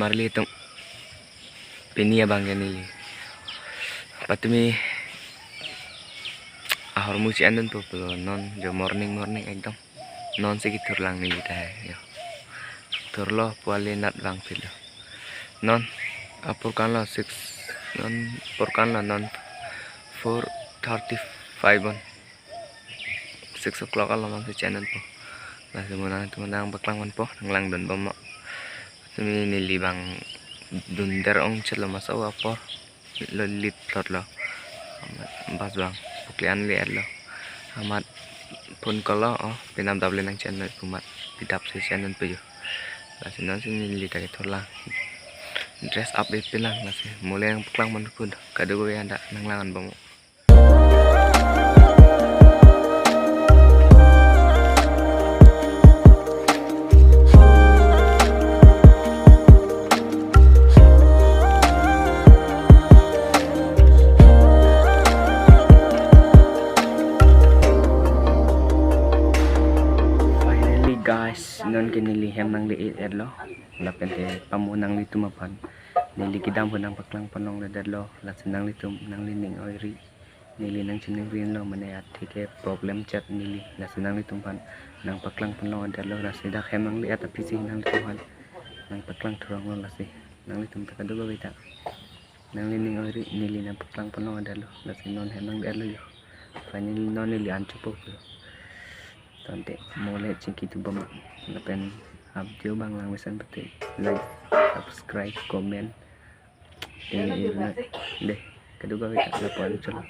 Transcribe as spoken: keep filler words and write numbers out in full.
Marli atum, pini abang ke neli patumi ahormu si andun po pulo, non jo morning morning ekdom. Non si kethurlang neli ta he, yo. Thurlo, puali nat vang philo. Non apor kanlo six, non apor kanlo, non four thirty-five on. Six o'clock along si channel po. Lasi mo nangtum nangpaklang ponpo, nanglangdun bom mo. Tumi neli abang dundet ongchotlo, masa apor lo, late plotlo. Amat bus abang puklian le-etlo. Amat phone call lo, oh, pinap dap le nang channel pu amat pidap si channel po jo. Lasi non si neli ta kethurlang. Dress up e pilang, lasi mo le nangpaklang ponpo, kadokave anta nanglang bom mo. Finally guys, non ke neli hem nangle-etlo. Lapen te pamo nanglitum aphan neli kedam ahut nangpaklang ponlongledetlo. Lasi nanglitum nanglining oiri, neli nangchiningri-etlo, mane athe ke problem chot neli. Lasi nanglitum aphan nangpaklang ponlongledetlo. Lasi dak hem nangle-et aphi si nanglitum aphan nangpaklang thuronglo. Lasi nanglitum ta kadokave ta nanglining oiri, neli nangpaklang ponlongledetlo. Lasi non hem nangle-etlo jo. Finally non neli an chopo pulo. Tangte mo le chingki thu bom. Lapen video abang langmesen pute like, subscribe, comment. Ini irna deh. Kadokave ta lapu-an chotlo.